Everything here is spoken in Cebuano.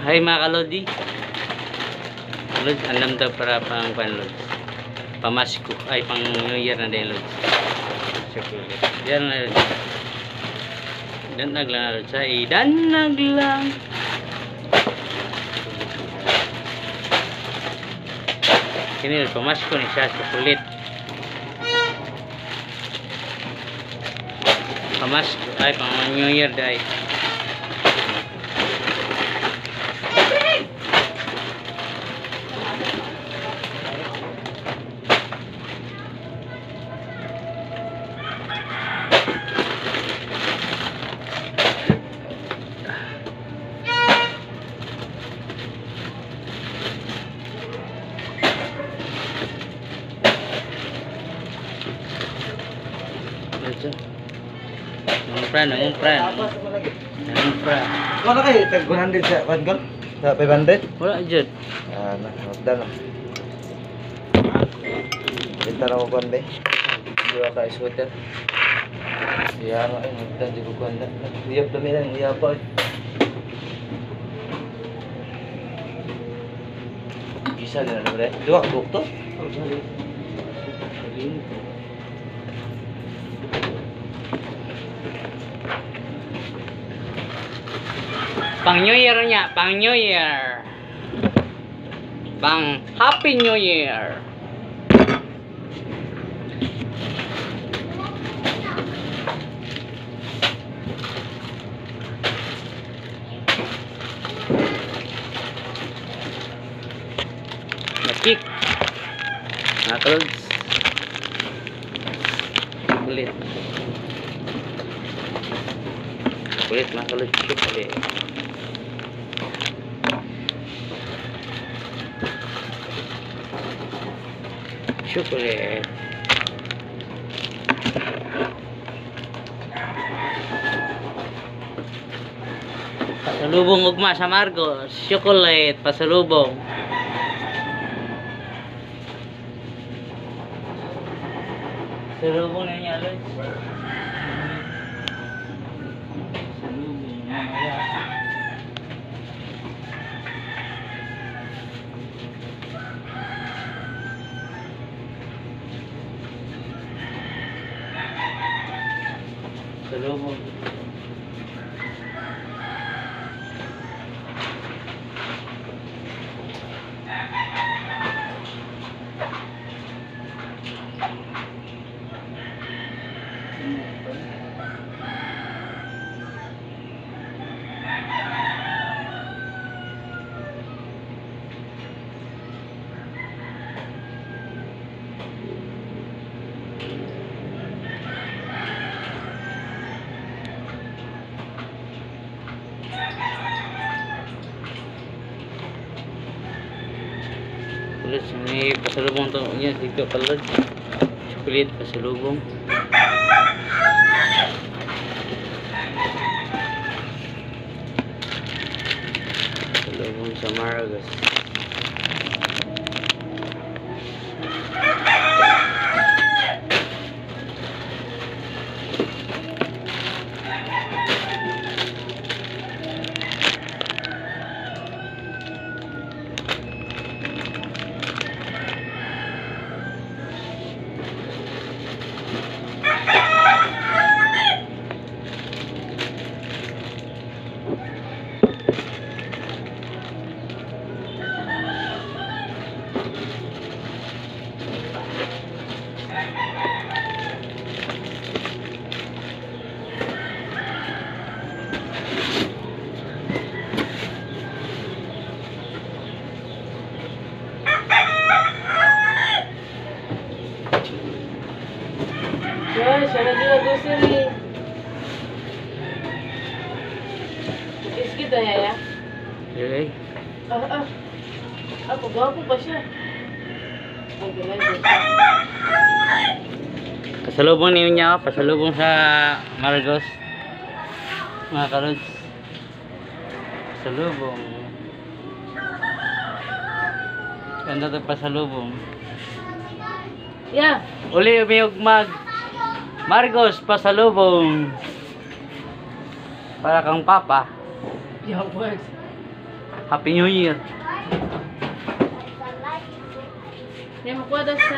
Hi mga kalodi. Lods, alam daw para pang pan lods. Pamasko ay pang New Year na din lods. Chocolate. Yan na lods. Danag lang na lods. Ay, danag lang. Kini lods, pamasko ni siya chocolate. Pamasko ay pang New Year dai. Nangumpra, nangumpra. Nangumpra. Wala kayo, tag 100 sa kwan kon? Sa 500? Wala jud. Ah, na, magda na. Binta na ko kwan be. Duha ka scooter. Iya nga ay magda di ko kwan na. Uyab dami lang, uyab pa. Isa din na bre. Duha ka buok to? Pang New Year niya, pang New Year. Pang Happy New Year. Nakik. Mga kalods. Kulit. Kulit mga kalods. Chocolate. Chocolate. Pasalubong ugma sa Marcos. Chocolate, pasalubong. Pasalubong na niya, Lods. Pasalubong mamaya. Pasalubong. Ulit, may pasalubong to niya dito kalod. Chocolate pasalubong. Pasalubong sa Marcos. Siya na din grocery. Iskit na yaya. Okay. Ah, ah. Ah, pagwapo pa siya. Ang gulay ba siya? Pasalubong niyo niya, pasalubong sa Marcos. Mga kalods. Pasalubong. Ganda to pasalubong. Yeah. Uli umiyog mag Marcos pasalubong. Para kang papa. Yeah, works. Happy New Year. May makuha daw sa